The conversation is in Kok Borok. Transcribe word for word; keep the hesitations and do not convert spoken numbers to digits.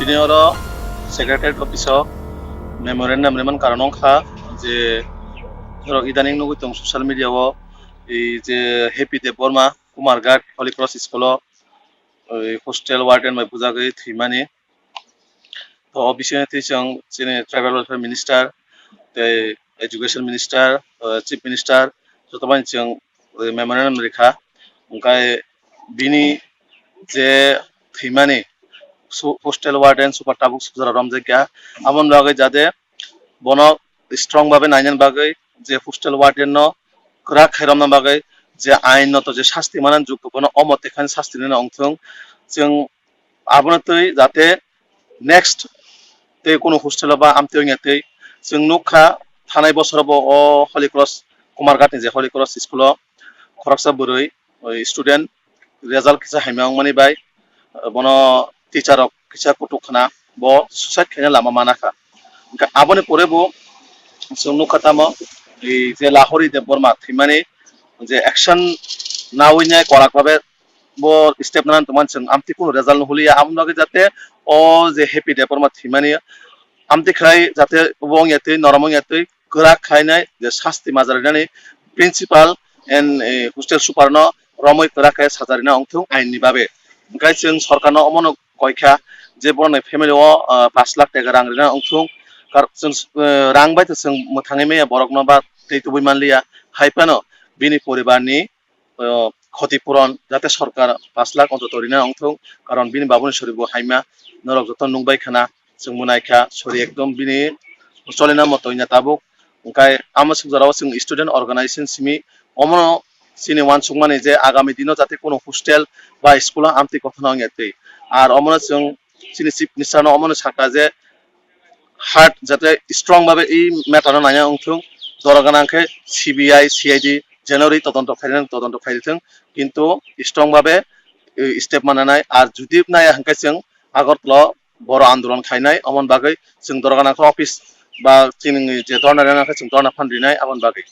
Tini oro Secretariat Office o memorandum rimani karon wngkha je norok idaning nugwi tong social media o, ei je Happy Debbarma Kumarghat Holy Cross School o ei hostel warden bai bujagwi thwimani. To o bisingo twi chwng chini Tribal Welfare Minister tei Education Minister, eh, Chief Minister joto bai chwng, eh, memorandum rikha. Hwnkhe bini je thwimani su-, hostel warden super tabuk sujara romjakya. Aboni bagwi jate bono strong babe nainani bagwi je hostel warden no kwrak khai romna bagwi je ain no to je sasti manan jukgo bono omo tekhani sasti rina ongthung. Chwng abono twi jate next tei kunu hostel o ba amtwi wngya twi chwng nukha thanai bosoro bo o Holy Cross Kumarghat ni je Holy Cross school o khoroksa bwrwi, oi, student result kisa hamya wngmani bai, eh, bono teacher rok kisa kutuk khna bo suicide khaina lama mana kha. Hwnkhe aboni pore bo chwng nukha tamo, ei je Lahori Debbarma thwimani je action nawi nai kwrak babe bo step nana tongmani chwng amtwi kunu result nuhliya. Aboni bagwi jate o je Happy Debbarma thwimani amtwi khai jate bo wngya twi norom wngya twi kwrak khainai je sasti majarinani principal and, eh, hostel super no romwi kwrak khe sajarina ongthung ain ni babe. Hwnkhe chwng sorkar no omono koikha je borokni family o, ah, pash lakh taka rang rina ongthung. Kar-, chwng, eh, rang bai to chwng mwthangwi maya borokno ba tei tubui manliya. Hai phano bini poribar ni, eh, khoti puron jate sorkar pash lakh ontoto rina ongthung, karon bini babuni sori bo haima norok joto nukbai khana. Chwng bo naikha sori ekdom bini cholina moto wngya tabuk. Hwnkhe amo suk jorao chwng student organization simi omono chini uansukmani je agami dino jate kunu hostel ba school o amtwi kothoma wngya twi. Ar omono chwng chini chief minister no omono sakha je hard jate strong babe ei matter no naiya wngthung, jora gana khe C B I, C I D January todonto khairithung, todonto khairithung, kintu strong babe, eh, step mananai. Ar judi naiya hwnkhe chwng Agartala boro andolon khainai, omon bagwi chwng dorgana khe office ba chini je dhorna rwna khe chwng dhorna phan rinai, aboni bagwi.